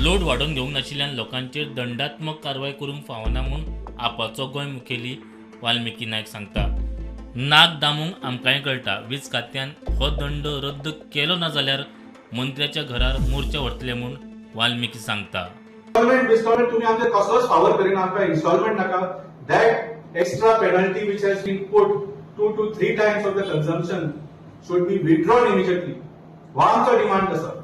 Load वाडोवन घेवंक नाशिल्ल्यान लोकांचेर दंडात्मक कारवाय करूंक फावना म्हूण आपाचो गोंय मुखेली वाल्मिकी नायक सांगता. नाक दामूंक आमकांय कळटा. वीज खात्यान हो दंड रद्द केलो ना जाल्यार मंत्र्याच्या घरार मोर्चा व्हरतले म्हूण वाल्मिकी सांगता. इन्स्टॉलमेंट बिस्टॉलमेंट तुम्ही आमचे कसलोच फावर करिना. आमकां इन्स्टॉलमेंट नाका. That extra penalty which has been put 2 to 3 times of the consumption should be withdrawn immediately. हो आमचो डिमांड आसा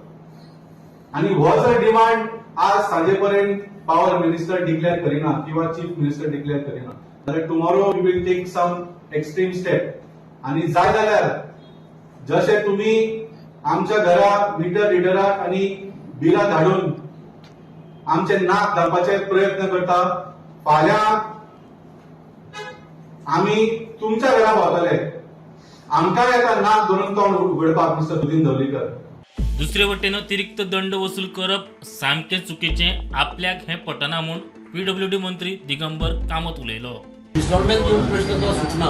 आणि हो जर डिमांड आज सांजे पर्यंत पॉवर मिनिस्टर डिक्लेअर करिना किंवा चीफ मिनिस्टर डिक्लेअर करिना जाल्यार tomorrow we will take some extreme step. आणि जाय जाल्यार जशे तुम्ही आमच्या घरा मिटर रिडराक आणि बिलां धाडून आमचे नाक दामपाचे प्रयत्न करता, फाल्यां आमी तुमच्या घरा पावतले. आमकां येता नाक धरून तोंड उगडपाक, मिस्टर सुदीन धवलीकर. दुसरे वटेन अतिरिक्त दंड वसूल करप सामकें चुकीचें, आपल्याक हें पटना म्हूण पीडब्ल्यूडी मंत्री दिगंबर कामत उलयलो. इन्स्टॉलमेंट दिवन प्रश्न तो सुटना.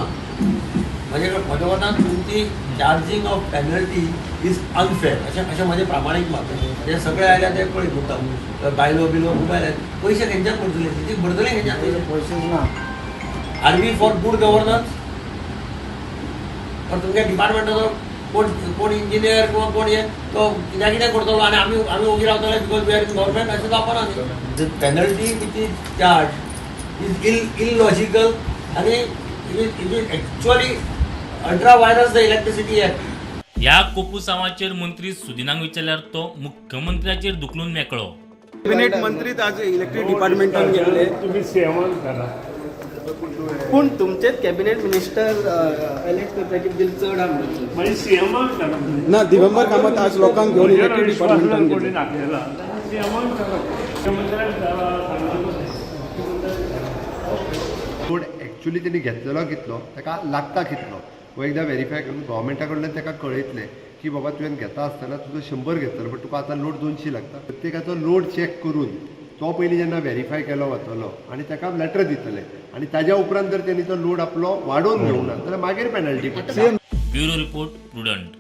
म्हजे म्हज्या मतान तुमची charging of penalty is unfair, अशें अशें म्हजें प्रामाणीक मत. ते सगळे आयल्या ते पळय मुद्दाम बायलो बिलो खूब आयले. पयशे खंयच्यान भरतले? ती भरतले खंयच्यान पयशे? पयशेच ना. Are we for good governance? तर तुमच्या डिपार्टमेंटाचो कोण कोण इंजिनियर किंवा कोण हे तो कित्या कितें करतलो आनी आमी ओगी रावतले because we are in government, अशें जावपाना न्ही. The penalty which is charged is illogical आनी it is actually ultra vires the Electricity Act. ह्या कोपुसांवाचेर मंत्री सुदिनाक विचारल्यार तो मुख्यमंत्र्याचेर धुकलून मेकळो. कॅबिनेट मंत्री आज इलेक्ट्रीक डिपार्टमेंटान गेल्ले. तुम्ही सीएमान करा. पूण तुमचेच कॅबिनेट मिनिस्टर एलेक्स करता की बील चड आहा म्हणून. म्हणजे सीएमान करा. ना, दिगंबर कामत आज लोकांक घेवन म्हजेर इलेक्ट्रीक विश्वास डिपार्टमेंटान कोणी गेले. दाखयला सीएमान करा, मुख्यमंत्र्यान करा सांगला. लोड एक्चुली तेणी घेतलेलो कितलो, ताका लागता कितलो, हो एकदां वेरीफाय करून गव्हर्मेंटा कडल्यान ताका कळयतले की बाबा, तुवें घेता आसतना तुजो 100 घेतलो, बट तुका आतां लोड 200 लागता. प्रत्येकाचो लोड चॅक करून तो पयलीं जेन्ना वेरीफाय केलो वतलो आनी ताका लेटर दितले आनी ताज्या उपरांत जर तेणी तो लोड आपलो वाडोवन घेवना जाल्यार मागीर पेनल्टी पडटा. Bureau report, prudent.